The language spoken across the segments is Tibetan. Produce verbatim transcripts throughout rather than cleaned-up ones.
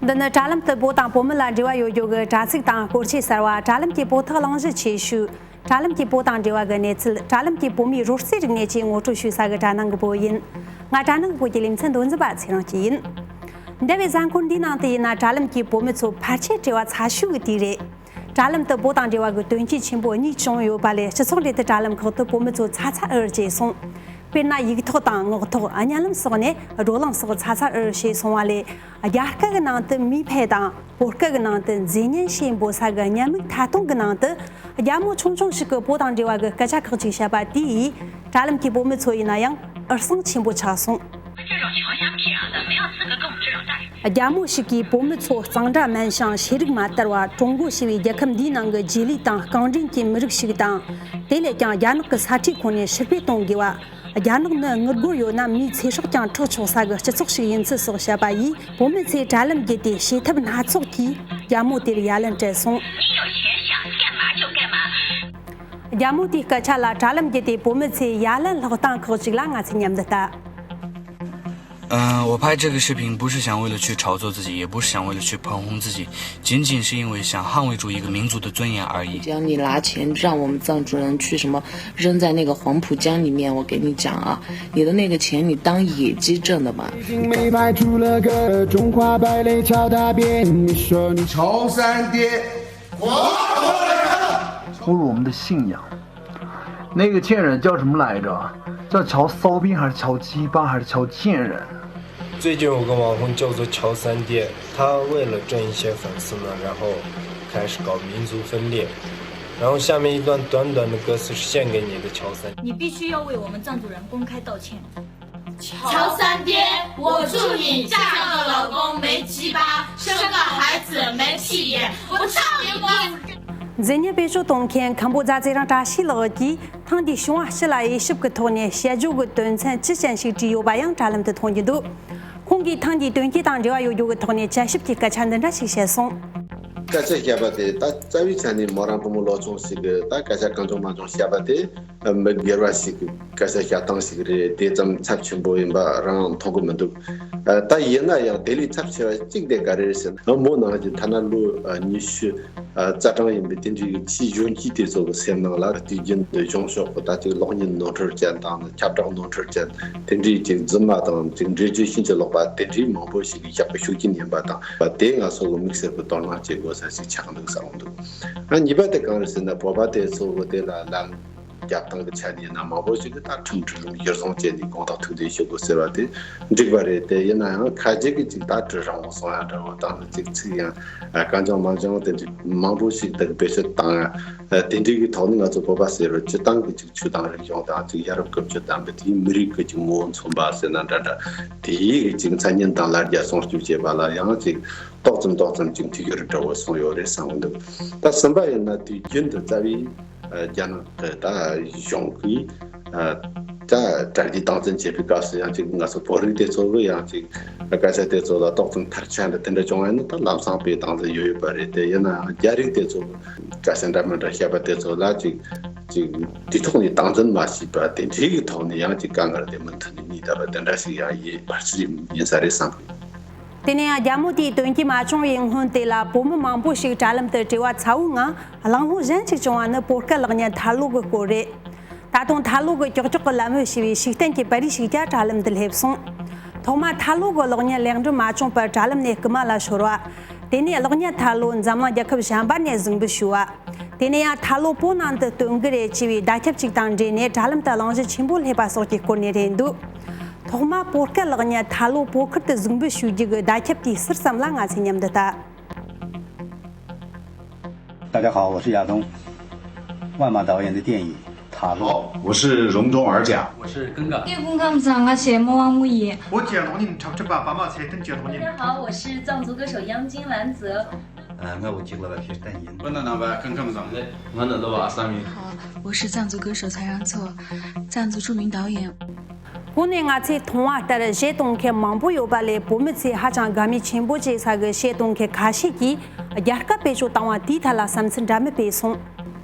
འདི་ནི་དྲ་ལམ་དུ་བོད་དང་བོད་མི་ལ་འབྲེལ་བ་ཡོད་རྒྱུ་གི་དྲ་ཚིགས་དང་སྐོར་ཆས་གསར་བ། དྲ་ལམ་གྱི་བོད་ཐོག་གླེང་གཞི་ཆེ་ཤོས། དྲ་ལམ་གྱི་བོད་དང་འབྲེལ་བ་གི་གནས་ཚུལ། དྲ་ལམ་གྱི་བོད་མིའི་རོལ་རྩེད་རིག་གནས་བཅས་ངོ་སྤྲོད་ཞུ་ས་གི་དྲ་ནང་གི་བོད་ཡིན། ང་དྲ་ནང་གི་བོད་ཀྱི་ལེ་ཚན་མདོ་འཛིན་པ་ཚེ་རིང་སྐྱིད་ཡིན། འདས་པའི་གཟའ་འཁོར་འདིའི་ནང་དུ་ཡིན་ན། དྲ་ལམ་གྱི་བོད་མི་ཚོ་ཕལ་ཆེར་བྲེལ་བ་ཚ་ཤོས་ཀྱི་དུས་རེད། དྲ་ལམ་དུ་བོད་དང་འབྲེལ་བ་གི་དོན་རྐྱེན་ཆེན་པོ་གཉིས་བྱུང་ཡོད་པ་ལས། སྤྱི་ཚོགས་འབྲེལ་མཐུད་དྲ་ལམ་ཁག་ཏུ་བོད་མི་ཚོ་ཚ་ཚ་འུར་འུར་བྱས་སོང་། དཔེར་ན། ཡིག་ཐོག་དང་ངག་ཐོག་བརྙན་ལམ་སོགས་ནས་བགྲོ་གླེང་སོགས་ཚ་ཚ་འུར་འུར་བྱས་སོང་བ་ལས། རྒྱ་སྐད་ཀྱི་ནང་དུ་མིས་ཕེ་དང་། བོད་སྐད་ཀྱི་ནང་དུ་མཛེས་ཉན་ཞེས་འབོད་ས་གི་བརྙན་མིག་ཐད་གཏོང་གི་ནང་དུ། རྒྱ་མོ་ཆུང་ཆུང་ཞིག་གིས་བོད་དང་འབྲེལ་བ་གི་སྐད་ཆ་ཁག་ཅིག་བཤད་པ་དེ་ཡིས། དྲ་ལམ་གྱི་བོད་མི་ཚོ་ཡིན་ན་ཡང་འུར་ཟིང་ཆེན་པོ་ཆགས་སོང་། 这种穷乡僻壤的，没有资格跟我们这种大人。 རྒྱ་མོ་ཞིག་གིས་བོད་མི་ཚོ་གཙང་སྦྲ་དམན་ཞིང་ཤེས་རིག་མ་དར་བ། ཀྲུང་གོ་ཞེས་པའི་རྒྱལ་ཁབ་འདིའི་ནང་གི་རྗེས་ལུས་དང་རྐང་འདྲེན་གྱི་མི་རིགས་ཤིག་དང་། དེ་ལས་ཀྱང་རྒྱ་ནག་གི་ས་ཁྲའི་ཁོངས་ནས་ཕྱིར་སྤེལ་གཏོང་དགོས་པ། རྒྱ་ནག་ནི་དངུལ་སྒོར་ཡོད་ན་མིའི་ཚེ་སྲོག་ཀྱང་འཕྲོག་ཆོག་ས་གི་སྤྱི་ཚོགས་ཤིག་ཡིན་ཚུལ་སོགས་བཤད་པ་ཡིས། བོད་མི་ཚོས་དྲ་ལམ་བརྒྱུད་དེ་བྱེད་ཐབས་སྣ་ཚོགས་ཀྱིས་རྒྱ་མོ་དེར་ཡ་ལན་སྤྲད་སོང་། 你有钱想干嘛就干嘛。 རྒྱ་མོ་དེའི་སྐད་ཆ་ལ་དྲ་ལམ་བརྒྱུད་དེ་བོད་མི་ཚོས་ཡ་ལན་སློག་སྟངས་ཁག་ཅིག་ལ་ང་ཚོས་མཉམ་དུ་ལྟ། 嗯，我拍这个视频不是想为了去炒作自己，也不是想为了去捧红自己，仅仅是因为想捍卫住一个民族的尊严而已。将你拿钱让我们藏族人去什么扔在那个黄浦江里面，我给你讲啊，你的那个钱你当野鸡挣的吗？ 已经没拍出了个中华败类敲大边，你说你乔三爹，侮辱我们的信仰。那个贱人叫什么来着？叫乔骚逼还是乔鸡巴还是乔贱人？最近有个网红叫做乔三爹，他为了挣一些粉丝呢，然后开始搞民族分裂，然后下面一段短短的歌词是献给你的，乔三。你必须要为我们藏族人公开道歉。 乔三爹，我祝你嫁个老公没鸡巴，生个孩子没屁眼。我操你妈！ མཛེས་ཉམས་བེད་སྤྱོད་གཏོང་མཁན་མཁན་པོ་རྫ་ཚེ་རིང་བཀྲ་ཤིས་ལགས་ཀྱིས་ཐེངས་འདིའི་བྱུང་བ་སྤྱི་ལ་དབྱེ་ཞིབ་ཀྱི་ཐོག་ནས་དཔྱད་བརྗོད་ཀྱི་དོན་ཚན་ཅི་ཅན་ཞིག་བྲིས་ཡོད་པ་ཡང་དྲ་ལམ་དུ་མཐོང་རྒྱུ་འདུག་ཁོང་གིས་ཐེངས་འདིའི་དོན་རྐྱེན་དང་འབྲེལ་བ་ཡོད་རྒྱུ་གི་ཐོག་ནས་དཔྱད་ཞིབ་ཀྱི་སྐད་ཆ་འདི་འདྲ་ཞིག་བཤད་སོང་། སྐད་ཆ་བཤད་པ་དེ་ད་རྩ་བའི་ཆ་ནས་མོ་རང་བུ་མོ་ལོ་ཆུང་ཞིག་གིས་ད་སྐད་ཆ་གང་བྱུང་མང་བྱུང་བཤད་པ་དེ། མི་སྒེར་བ་ཞིག་གི་སྐད་ཆ་བཤད་སྟངས་ཤིག་རེད། དེ་ཙམ་ཚབས་ཆེན་པོ་ཡིན་པ་རང་མཐོང་གི་མི་འདུག་ད་ཡིན་ན་ཡང་དེ་ལས་ཚབས་ཆེ་བ་གཅིག་དེ་ག་རེ་རེད་ཟེར་ན། མོ་ནང་བཞིན་ཐ་ན་ལོ་ཉི་ཤུ་རྩ་གྲངས་ཡིན་པའི་དེ་འདྲའི་ཕྱིའི་གཞོན་སྐྱེས་དེ་ཚོ་གི་སེམས་ནང་ལ་དུས་རྒྱུན་དུ་གཞུང་ཕྱོགས་ཀྱི་ད་ཅིག་གློག་བརྙན་ནོར་འཁྲུལ་ཅན་དང་ཁྱབ་བསྒྲགས་ནོར་འཁྲུལ་ཅན་དེ་འདྲའི་ཅིག་རྫུན་མ་དང་ཅིག་འགྲེལ་བརྗོད་ཕྱིན་ཅི་ལོག་པ་དེ་འདྲའི་མང་པོ་ཞིག་གི་བཞག་པའི་ཤུགས་རྐྱེན་ཡིན་པ་དང་། དེ་ང་ཚོ་གི་དམིགས་བསལ་གྱི་དོ་སྣང་བྱེད་དགོས་ས་ཞིག་ཆགས་འདུག་བསམ་འདུག་ཨ་གཉིས་པ་དེ་གང་རེད་ཟེར་ན། བོད་པ་དེ་ཚོ་གི་དེ་ལ་ལན་རྒྱབ་སྟངས་ཀྱི་ཆ་ནས་ཡིན་ན་མང་པོ་ཞིག་གིས་ད་ཁྲིམས་སྒྲིག་ལམ་གཞིར་བཟུང་བྱས་ནས་དགོངས་དག་ཐུགས་འདོན་ཞུ་དགོས་ཟེར་བ་དེ་འགྲིག་པ་རེད། དེ་ཡིན་ན་ཡང་ཁ་ཅིག་གིས་ཅིག་ད་གྲི་རིང་པོ་སོང་ཡ་འདྲ་བོ་དང་། ཅིག་ཚིག་ཡང་གང་བྱུང་མང་བྱུང་དེ་འདྲ་མང་པོ་ཞིག་ད་བེད་སྤྱོད་བཏང་ཡ། དེ་འདྲའི་གི་ཐོག་ནས་ང་ཚོ་བོད་པ་ཟེར་བ་སྤྱི་བཏང་གི་ཅིག་ཆོས་དང་རིག་གཞུང་དང་ཅིག་ཡ་རབས་ཀྱི་སྤྱོད་དང་པོ་དེའི་མི་རིགས་ཀྱི་ཅིག་ངོ་བོ་མཚོན་པ་ཟེར་ན་འདྲ་འདྲ། དེའི་གི་ཅིག་མཚན་སྙན་དང་ལ་རྒྱ་སྲུང་སྐྱོབ་བྱེད་པ་ལ་ཡང་ཅིག་ཏོག་ཙམ་ཏོག་ཙམ་ཅིག་འཐུས་ཤོར་འདྲ་བོ་སོང་ཡོད་རེད་བསམ་གི་འདུག་ད་གསུམ་པ་ཡིན་ན་དུས་རྒྱུན་དུ་རྩ་བའི་རྒྱ་ནག་གི་ད་གཞུང་གིས་ད་དྲ་རྒྱའི་སྟངས་འཛིན་བྱེད་པའི་སྐབས་སུ་ཡང་ཅིག་ང་ཚོ་བོད་རིགས་དེ་ཚོ་གི་ཡང་ཅིག་སྐད་ཆ་དེ་ཚོ་ལ་ཏོག་ཙམ་ཐར་ཆ་འདྲ་དེ་འདྲ་བྱུང་བ་ཡིན་ན་ད་ལམ་སང་དཔེ་སྟངས་འཛིན་ཡོད་ཡོད་པ་རེད། དེ་ཡིན་ནའང་རྒྱ་རིགས་དེ་ཚོ་གི་སྐད་ཆ་འདྲ་མི་འདྲ་བཤད་པ་དེ་ཚོ་ལ་ཅིག་ཅིག་དུས་ཐོག་ནས་སྟངས་འཛིན་མ་བྱས་པ་དེ་འདྲའི་གི་ཐོག་ནས་ཡང་ཅིག་དཀའ་ངལ་དེ་མུ་མཐུད་ནས་གནས་བསྡད་པ་དེ་འདྲ་ཞིག་ཡང་ཡིན་ཕལ་ཆེར་ཡིན་ས་རེད་བསམ་གི། དེ་ནས་ཡང་རྒྱ་མོ་དེའི་དོན་རྐྱེན་མ་བྱུང་བའི་སྔོན་དེ་ལ་བོད་མི་མང་པོ་ཞིག་དྲ་ལམ་དུ་བྲེལ་བ་ཚ་བོའི་ངང་གླེང་སློང་གཞན་ཅིག་བྱུང་བ་ནི་བོད་སྐད་གློག་བརྙན་ཐར་ལོ་གི་སྐོར་རེད། ད་དུང་ཐར་ལོ་གི་ཀྱོག་ཀྱོག་གི་ལད་མོ་ཞེས་པའི་ཤུགས་བསྟན་གྱི་པར་རིས་ཤིག་ཀྱང་དྲ་ལམ་དུ་སླེབས་སོང་། ཐོག་མར་ཐར་ལོ་གི་གློག་བརྙན་ལེགས་འགྲུབ་མ་བྱུང་བར་དྲ་ལམ་ནས་རྐུ་མ་ལ་ཤོར་བ། དེ་ནས་གློག་བརྙན་ཐར་ལོ་འཛམ་གླིང་རྒྱལ་ཁབ་གཞན་པ་ནས་གཟིགས་འབུལ་ཞུས་པ། དེ་ནས་ཡང་ཐར་ལོ་བོད་ནང་དུ་སྟོན་གི་རེད་ཅེས་པའི་བརྡ་ཁྱབ་ཅིག་དང་འབྲེལ་ནས་དྲ་ལམ་དུ་གླེང་གཞི་ཆེན་པོ་སླེབས་པ་སོགས་ཀྱི་སྐོར་ནས་རེད་འདུག་ཐོག་མར་བོད་སྐད་གློག་བརྙན་ཐར་ལོ་བོད་ཁུལ་དུ་གཟིགས་འབུལ་ཞུ་རྒྱུ་གི་བརྡ་ཁྱབ་དེའི་ཟུར་ཙམ་ལ་ང་ཚོས་མཉམ་དུ་ལྟ། 大家好，我是亚东，万马导演的电影《塔罗》。我是荣中尔甲。我是根哥。 སྐུ་ཁམས་བཟང་། ང་གཞས་མ་དབང་མོ་ཡིན། བོད་ཀྱི་གློག་བརྙན་འཁྲབ་ཁྲིད་པ་པདྨ་ཚེ་བརྟན་གྱི་གློག་བརྙན། 大家好，我是藏族歌手杨金兰泽。 ང་བོད་ཀྱི་གླུ་བ་ཤེས་ལྡན་ཡིན། བོད་ནང་ནང་པ་སྐུ་ཁམས་བཟང་། ང་ནི་གླུ་བ་ཨ་སམ་ཡིན། 好，我是藏族歌手蔡让措，藏族著名导演。 གོང་ནས་ང་ཚོས་མཐོང་བ་ལྟར་གཞས་གཏོང་མཁན་མང་པོ་ཡོད་པ་ལས། བོད་མི་ཚོས་ཧ་ཅང་དགའ་མོས་ཆེན་པོ་བྱེད་ས་གི་གཞས་གཏོང་མཁན་ཁ་ཤས་ཀྱིས་རྒྱ་སྐད་བེད་སྤྱོད་བཏང་བ་དེའི་ཐད་ལ་བསམ་ཚུལ་འདྲ་མིན་སྤེལ་སོང་།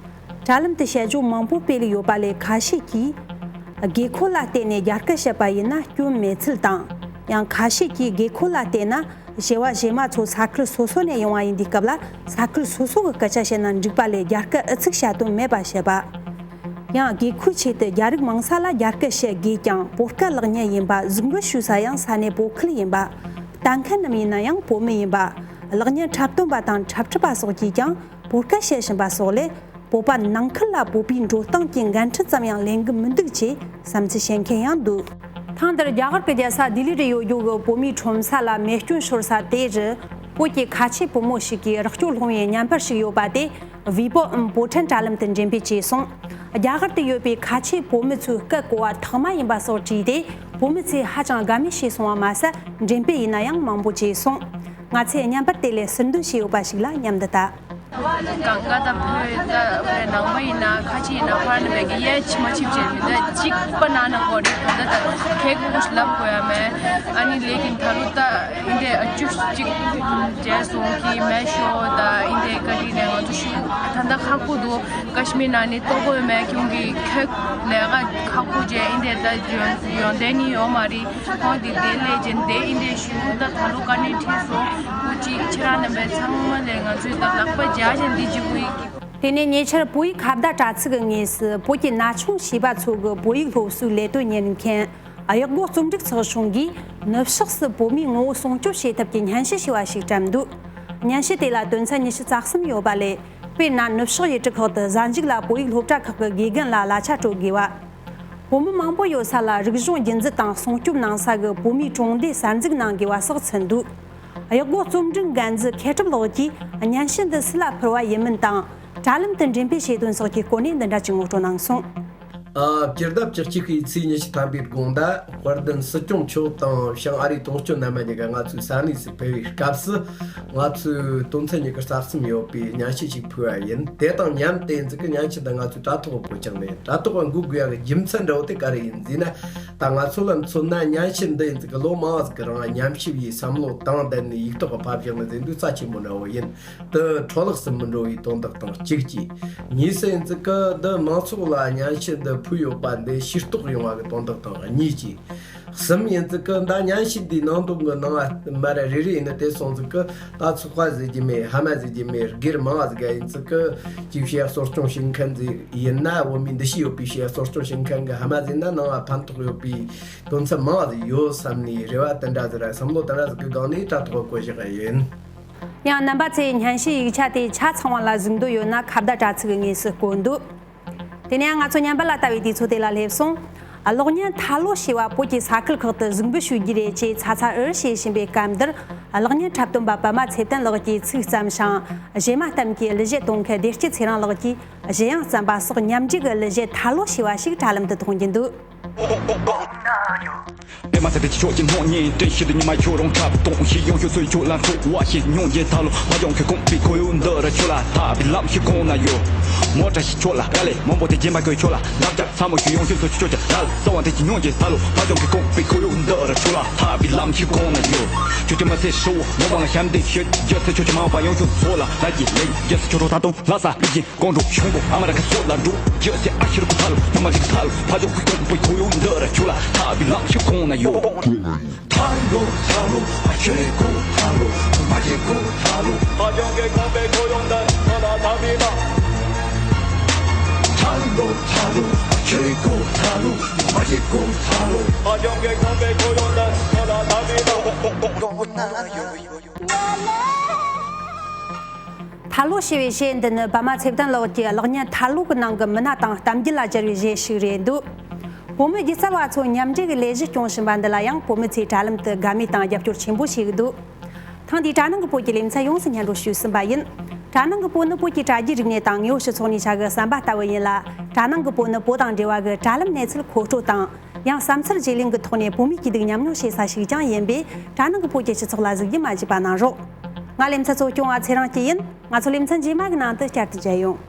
དྲ་ལམ་དུ་དཔྱད་བརྗོད་མང་པོ་སྤེལ་ཡོད་པ་ལས། ཁ་ཤས་ཀྱིས་དགོས་མཁོ་ལ་བརྟེན་ནས་རྒྱ་སྐད་བཤད་པ་ཡིན་ན་སྐྱོན་མེད་ཚུལ་དང་། ཡང་ཁ་ཤས་ཀྱིས་དགོས་མཁོ་ལ་བརྟེན་ན་ བྱ་བ་བྱེ་མ་ཚོ་ས་ཁུལ་སོ་སོ་ནས་ཡོང་བ་ཡིན་དུས་སྐབས་ལ། ས་ཁུལ་སོ་སོ་གི་སྐད་ཆ་བཤད་ན་འགྲིག་པ་ལས། རྒྱ་སྐད་ཨུ་ཚུགས་བཤད་དོན་མེད་པ་བཤད་པ། ཡང་དགོས་མཁོའི་ཆེད་དུ་རྒྱ་རིགས་མང་ས་ལ་རྒྱ་སྐད་བཤད་དགོས་ཀྱང་། བོད་སྐད་ལེགས་ཉེས་ཡིན་པ། གཟིགས་འབུལ་ཞུ་ས་ཡང་ས་གནས་བོད་ཁུལ་ཡིན་པ། ལྟ་མཁན་རྣམས་ཡིན་ན་ཡང་བོད་མི་ཡིན་པ། གློག་བརྙན་འཁྲབ་སྟོན་པ་དང་འཁྲབ་ཁྲིད་པ་སོགས་ཀྱིས་ཀྱང་བོད་སྐད་བཤད་བཞིན་པ་སོགས་ལས། བོད་པ་ནང་ཁུལ་ལ་བོད་པའི་འགྲོ་སྟངས་ཀྱི་འགན་འཁྲི་ཙམ་ཡང་ལེན་གི་མི་འདུག་ཅེས་བསམ་ཚུལ་བཤད་མཁན་ཡང་འདུག། ཐེངས་འདིར་རྒྱ་གར་གྱི་རྒྱལ་ས་ལྡི་ལི་རུ་ཡོད་རྒྱུ་གི་བོད་མིའི་ཁྲོམ་ས་ལ་རྨས་སྐྱོན་ཤོར་ས་དེ་རུ། བོད་ཀྱི་ཁ་ཆེ་བུ་མོ་ཞིག་གིས་རོགས་སྐྱོར་སློང་བའི་བརྙན་པར་ཞིག་ཡོད་པ་དེ། བི་བོད་ཨམ་བོད་ཕྲན་དྲ་ལམ་དུ་འགྲེམས་སྤེལ་བྱས་སོང་། རྒྱ་གར་དུ་ཡོད་པའི་ཁ་ཆེ་བོད་མི་ཚོའི་སྐད་གོ་བ་ཐོག་མ་ཡིན་པ་སོགས་བྲིས་ཏེ། བོད་མི་ཚོས་ཧ་ཅང་དགའ་མོས་བྱས་སོང་བ་མ་ཟད། འགྲེམས་སྤེལ་ཡིན་ན་ཡང་མང་པོ་བྱས་སོང་། ང་ཚོས་བརྙན་པར་དེ་ལས་ཟུར་འདོན་བྱས་ཡོད་པ་ཞིག་ལ་མཉམ་དུ་ལྟ། གང་ག་ད་བོད་ད་བོད་ནང་མ་ཡིན་ན་ཁ་ཆེ་ཡིན་ན་ཕར་ནི་མེད་གི་ཡས་ཆི་མ་ཆིབ་ཅེར་མི་ད་གཅིག་པ་ན་ན་གོ་རེ་གོ་ད་ད་ཁེག་ཀུ་ཤ་ལབ་གོ་ཡ་མེད། ཨ་ནི་ལས་ཀིན་ད་རུ་ད་ཨིན་དེ་ཨ་ཅུ་གཅིག་རྒྱལ་སོང་གི་མེད་ཤོ། ད་ཨིན་དེ་ཀ་ཏི་ནས་ང་ཚོ་ཤུ་ད་ད་ཁག་པོ་འདུག། ཀ་ཤི་མིར་ནང་ནི་ལྟོ་གོ་ཡ་མེད་ཁྱོང་གི་ཁེག་ལས་ཀ་ཁག་པོ་བྱས། ཨིན་དེ་ད་ཡོན་ཡོན་ཏན་ནི་ཡོད་མ་རེད། ཁོང་དེ་དེ་ལས་ཅན་དེ་ཨིན་དེ་ཤུ་ད་ད་ལོ་ཀ་ནས་ཁྲིད་སོང་། ཀུ་ཅི་ཁྱེད་རང་རྣམ་པས་ཚང་མ་ལས་ང་ཚོའི་ད་ལག་པ་རྒྱག་བཞིན་འདི་ཇི་བོ་ཡི་གི། དེ་ནས་ཉེ་ཆར་བོད་ཡིག་ཁ་བརྡ་དྲ་ཚིགས་ཀྱི་ངོས་སུ་བོད་ཀྱི་ན་ཆུང་བྱིས་པ་ཚོ་གི་བོད་ཡིག་སློབ་གསོའི་ལས་དོན་གཉེར་མཁན་གཡག་སྒོ་རྩོམ་སྒྲིག་ཚོགས་ཆུང་གིས་ནུབ་ཕྱོགས་སུ་བོད་མིའི་ངོ་བོ་སྲུང་སྐྱོབ་བྱེད་ཐབས་ཀྱི་སྙན་ཞུ་ཞེས་པ་ཞིག་བཀྲམ་འདུག། སྙན་ཞུ་དེ་ལ་དོན་ཚན་ཉི་ཤུ་རྩ་གསུམ་ཡོད་པ་ལས། དཔེར་ན། ནུབ་ཕྱོགས་ཡུལ་གྲུ་ཁག་ཏུ་གཟའ་མཇུག་ལ་བོད་ཡིག་སློབ་གྲྭ་ཁག་གི་དགེ་རྒན་ལ་གླ་ཆ་སྤྲོད་དགོས་པ། བོད་མི་མང་པོ་ཡོད་ས་ལ་རིག་གཞུང་རྒྱུན་འཛིན་དང་སྲུང་སྐྱོབ་གནང་ས་གི་བོད་མིའི་གྲོང་སྡེ་གསར་འཛུགས་གནང་དགོས་པ་སོགས་ཚུད་འདུག། གཡག་སྒོ་རྩོམ་སྒྲིག་འགན་འཛིན་མཁས་གྲུབ་ལགས་ཀྱིས་སྙན་ཞུ་འདི་སུ་ལ་ཕུལ་བ་ཡིན་མིན་དང་། དྲ་ལམ་དུ་འགྲེམས་སྤེལ་བྱེད་དོན་སོགས་ཀྱི་སྐོར་ནས་འདི་འདྲ་ཅིག་ངོ་སྤྲོད་གནང་སོང་། ཨ། སྤྱི་ཟླ་བཅུ་གཅིག་པའི་ཚེས་ཉི་ཤུ་ཐམ་པའི་དགོང་དག་དཔལ་ལྡན་སྲིད་སྐྱོང་མཆོག་དང་བྱང་ཨ་རིའི་དོན་གཅོད་རྣམ་པ་གཉིས་ཀ་ང་ཚོའི་ས་གནས་སུ་ཕེབས་པའི་སྐབས་སུ། ང་ཚོའི་དོན་ཚན་ཉི་ཤུ་རྩ་གསུམ་ཡོད་པའི་སྙན་ཞུ་ཞིག་ཕུལ་བ་ཡིན། དེ་དང་མཉམ་དུ་ཡིན་ཙི་གི་སྙན་ཞུ་འདི་ང་ཚོའི་དྲ་ཐོག་བཀོད་ཀྱང་མེད། དྲ་ཐོག་འགོད་དགོས་ཡག་གི་རྒྱུ་མཚན་འདྲ་བོ་དེ་ག་རེ་ཡིན་ཟེར་ན། ད་ང་ཚོ་ལ་མཚོན་ན་སྙན་ཞུ་འདི་ཡིན་ཙི་གི་ལོ་མང་ཟིག་གི་རིང་ཉམས་ཞིབ་ཡིས་བསམ་བློ་དང་ལྡན་ནས་ཡིག་ཐོག་གི་ཕབ་བཞག་ནི་ཟེར་འདུག་རྩ་ཆེན་པོ་འདྲ་བོ་ཡིན། དུ་འཕྲོ་བརླག་སུ་མི་འགྲོ་བའི་དོན་དག་དང་གཅིག་གྱིས། གཉིས་སུ་ཡིན་ཙི་ཀི་འདི་མང་ཚོགས་ལ་སྙན་ཞུ་འདི་ཕུལ་ཡོད་པ་འདི་ཤེས་རྟོགས་ཡོང་བ་གི་དོན་དག་དང་གཉིས་ཀྱིས། གསུམ་ཡིན་ཙི་ཀི་འདི་སྙན་ཞུ་འདིའི་ནང་དོན་གི་ནང་མ་རེ་རེ་ཡིན་ནི་དེ་སོང་ཙི་ཀི་ད་ཚོགས་པ་ཟེར་རྒྱུ་མེད། ཕ་མ་ཟེར་རྒྱུ་མེད། སྒེར་མང་བ་ཟིག་ཡིན་ཙི་ཀི་ཅིག་བྱས་གསོ་སྐྱོང་བྱེད་མཁན་ཟིག་ཡིན་ན། བོད་མི་འདུ་ཤེས་ཡོད་པའི་བྱས་གསོ་སྐྱོང་བྱེད་མཁན་གི་ཕ་མ་ཟིག་ཡིན་ན་ནང་ལ་ཕན་ཐོགས་ཡོད་པའི་དོན་ཚན་མང་བ་ཟིག་ཡོད་བསམ་ནས་རེ་བ་དེ་འདྲ་ཟིག་ར་བསམ་བློ་དེ་འདྲ་ཟིག་གི་སྒང་ནས་དྲ་ཐོག་བཀོད་བཞག་ཡིན། ཡང་རྣམ་པ་ཚོས་སྙན་ཞུའི་ཡིག་ཆ་དེ་ཆ་ཚང་བ་ལ་གཟིགས་འདོད་ཡོད་ན་ཁ་བརྡ་དྲ་ཚིགས་ཀྱི་ངོས་སུ་བཀོད་འདུག། དེ་ནས་ང་ཚོ་ཉམས་པ་ལ་ལྟ་བའི་དུས་ཚོད་དེ་ལ་སླེབས་སོང་། གློག་བརྙན་ཐ་ལོ་ཞེས་པ་བོད་ཀྱི་ས་ཁུལ་ཁག་ཏུ་གཟིགས་འབུལ་ཞུ་རྒྱུ་རེད་ཅེས་ཚ་ཚ་འུར་བྱེད་བཞིན་པའི་སྐབས་འདིར། གློག་བརྙན་འཁྲབ་སྟོན་པ་པདྨ་ཚེ་བརྟན་ལགས་ཀྱིས་ཚིག་བརྩམས་ཤིང་། གཞས་མ་གཏམ་གྱི་གླུ་གཞས་གཏོང་མཁན་བདེ་སྐྱིད་ཚེ་རིང་ལགས་ཀྱིས་གཞས་དབྱངས་བརྩམས་པ་སོགས་མཉམ་འབྲེལ་གྱི་གླུ་གཞས་ཐ་ལོ་ཞེས་པ་ཞིག་དྲ་ལམ་དུ་ཐོན་གྱི་འདུག། པདྨ་ཚེ་བརྟན་གྱི་ཕྱོགས་ཀྱི་སྣང་བརྙན་བསྟན་བཞིན་དུ། ཉི་མ་ཁྱོད་རང་འཁྲབ་སྟོན་ཞིག་ཡོང་ཤོག་ཚུལ་ཁྱོད་ལ་འཁྲུལ་བ་ཞིག་མྱོང་རྒྱུ་ཐ་ལོ། ཕ་ཡོང་གི་དགོངས་པའི་ཁོར་ཡུག་འདི་རུ་ཁྱོད་ལ་ཐར་པའི་ལམ་ཞིག་གང་ན་ཡོད། མོ་ཊ་ཞིག་ཁྱོད་ལ་དཀའ་ལས་མང་པོ་དེ་སྦྱིན་པ་ཁོས་ཁྱོད་ལ་བདག་ཅག་ཚ་མོ་ཞིག་ཡོང་ཤོག་ཚུལ་ཁྱོད་ཀྱི་ར་ལ་ས་བ་དེ་ཅི་མྱོང་རྒྱུ་ཐ་ལོ། ཕ་ཡོང་གི་དགོངས་པའི་ཁོར་ཡུག་འདི་རུ་ཁྱོད་ལ་ཐར་པའི་ལམ་ཞིག་གང་ན་ཡོད། ཁྱོད་དྲི་མ་ཚེ་ཧྲིལ་བོ་མོ་པང་ཞབས་འདེགས་ཞུ་རྒྱུ་ཚེ་ཁྱོད་ཀྱི་མ་པ་ཡོང་ཤོག་ཚོ་ལ་ལ་ཀྱི་ལེགས་རྒྱུ་ཚེ་ཁྱོད་རོ་ད་དུང་ལ་ས་པི་ཅིན། ཀོང་ཀྲུག་གཞུང་པོ་ཨ་མ་ར་ཁ་སོགས་ལ་འགྲོ་རྒྱུ་ཚེ་ཨ་ཤི་རུ་ཁུ་ཐ་ལོ། ཐ་མ་ཅིག་ཐ་ལོ། ཕ་ཇོ་ཁུ་ཀོང་པོའི་ཁོར་ཡུག་འདི་ར་ཁྱོད་ལ་ཐར་པའི་ལམ་ཞིག་གང་ན་ཡོད། ཐ་ལོ་ཐ་ལོ་ཨ་ཁྱོད་ཁུ་ཐ་ལོ། མ་ཅིག་ཁུ་ཐ་ལོ། ཕ་ཇོ་ཁུ་ཀོང་པོའི་ཁོར་ཡུག་འདི་ཁྱོད་ལ་ཐར་པའི་ལམ། ཐ་ལོ་ཐ་ལོ་ཨ་ཁྱོད་ཁུ་ཐ་ལོ། མ་ཅིག་ཁུ་ཐ་ལོ། ཕ་ཇོ་ཁུ་ཀོང་པོའི་ཁོར་ཡུག་འདི་ཁྱོད་ལ་ཐར་པའི་ལམ། ཐ་ལོ་ཞེས་པའི་གཞས་འདི་ནི་པདྨ་ཚེ་བརྟན་ལགས་ཀྱི་གློག་བརྙན་ཐ་ལོ་གི་ནང་གི་མི་སྣ་དང་གཏམ་རྒྱུད་ལ་སྦྱར་བའི་གཞས་ཤིག་རེད་འདུག། བོད་མི་སྒྱུ་རྩལ་བ་ཚོ་མཉམ་འབྲེལ་གྱི་ལས་གཞི་སྐྱོང་བཞིན་པ་འདི་ལ་ཡང་བོད་མི་ཚོས་དྲ་ལམ་དུ་དགའ་མོས་དང་རྒྱབ་སྐྱོར་ཆེན་པོ་བྱེད་ཀྱི་འདུག། ཐེངས་འདིའི་དྲ་ནང་གི་བོད་ཀྱི་ལེ་ཚན་ཡོངས་སུ་སྙན་སྒྲོན་ཞུས་ཟིན་པ་ཡིན། དྲ་ནང་གི་བོད་ནི་བོད་ཀྱི་དྲ་རྒྱའི་རིག་གནས་དང་དངོས་པོ་སྤྱི་ཚོགས་ནུས་ཆ་གི་ཟམ་པ་ལྟ་བུ་ཡིན་ལ། དྲ་ནང་གི་བོད་ནི་བོད་དང་འབྲེལ་བ་གི་དྲ་ལམ་གནས་ཚུལ་མཁོ་སྤྲོད་དང་། ཡང་བསམ་ཚུལ་བརྗེ་ལེན་གྱི་ཐོག་ནས་བོད་མིའི་སྐྱིད་སྡུག་མཉམ་མྱོང་བྱེད་ས་ཞིག་ཀྱང་ཡིན་པས། དྲ་ནང་གི་བོད་ཀྱི་སྤྱི་ཚོགས་ལ་གཟིགས་རྒྱུ་མ་བརྗེད་པ་གནང་རོགས། ང་ལེ་ཚན་གཙོ་སྐྱོང་བ་ཚེ་རིང་སྐྱིད་ཡིན། ང་ཚོ་ལེ་ཚན་རྗེས་མ་གི་ནང་དུ་བསྐྱར་དུ་མཇལ་ཡོང་།